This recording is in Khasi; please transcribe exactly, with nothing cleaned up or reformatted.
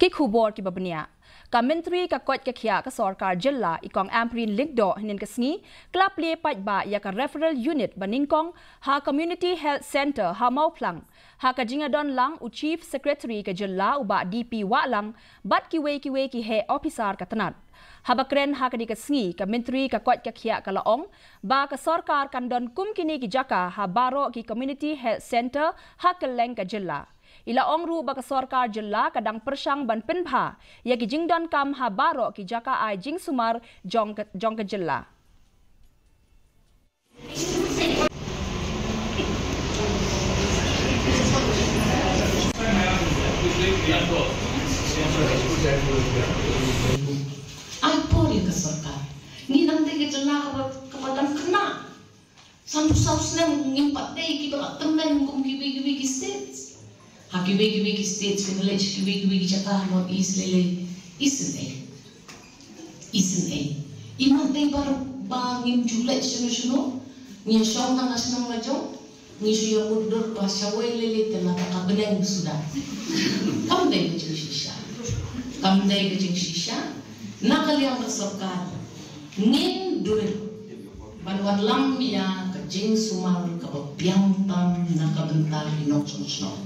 Ki khubor kiba bniah. Ka Myntri ka koit ka khiah ka sorkar jylla i Kong Ampareen Lyngdoh hynnin ka sngi ka la plie paidbah ïa ka referral unit ba nyngkong ha Community Health Centre ha Mawphlang, ha ka jingïadon lang u Chief Secretary ka jylla u Bah D P Wahlang bad kiwei kiwei ki heh ophisar ka tnat. Haba kren ha kane ka sngi, ka Myntri ka koit ka khiah ka la ong ba ka sorkar kan don kum kine ki jaka ha baroh ki Community Health Centre ha kylleng ka jylla. I la ong ruh ba ka sorkar jylla ka dang pyrshang ban pynbha ïa ki jingdonkam ha baroh ki jaka ai jingsumar jong ka, jong ka jylla. Ai por ïa ka sorkar. Ngi nang dei ka jylla kaba, kaba dang khynnah. Sanphew saw snem ngim pat dei kiba la tymmen kum kiwei kiwei ki states. Ha kiwei kiwei ki states, ki village, kiwei kiwei ki jaka North East lei lei. Isn't it? Isn't it? Imat dei ba, ba ngim ju leit shano shano. Ngi shong tang ha shnong la jong. Ngi shu ïa mutdur ba shawei lei lei te la ka bneng suda. Kam dei ka jingshisha. Kam dei ka jingshisha. Na ka liang ka sorkar ngin duwai ban wanlam ïa ka jingsumar kaba biang tam na ka bynta ki nongshong shnong.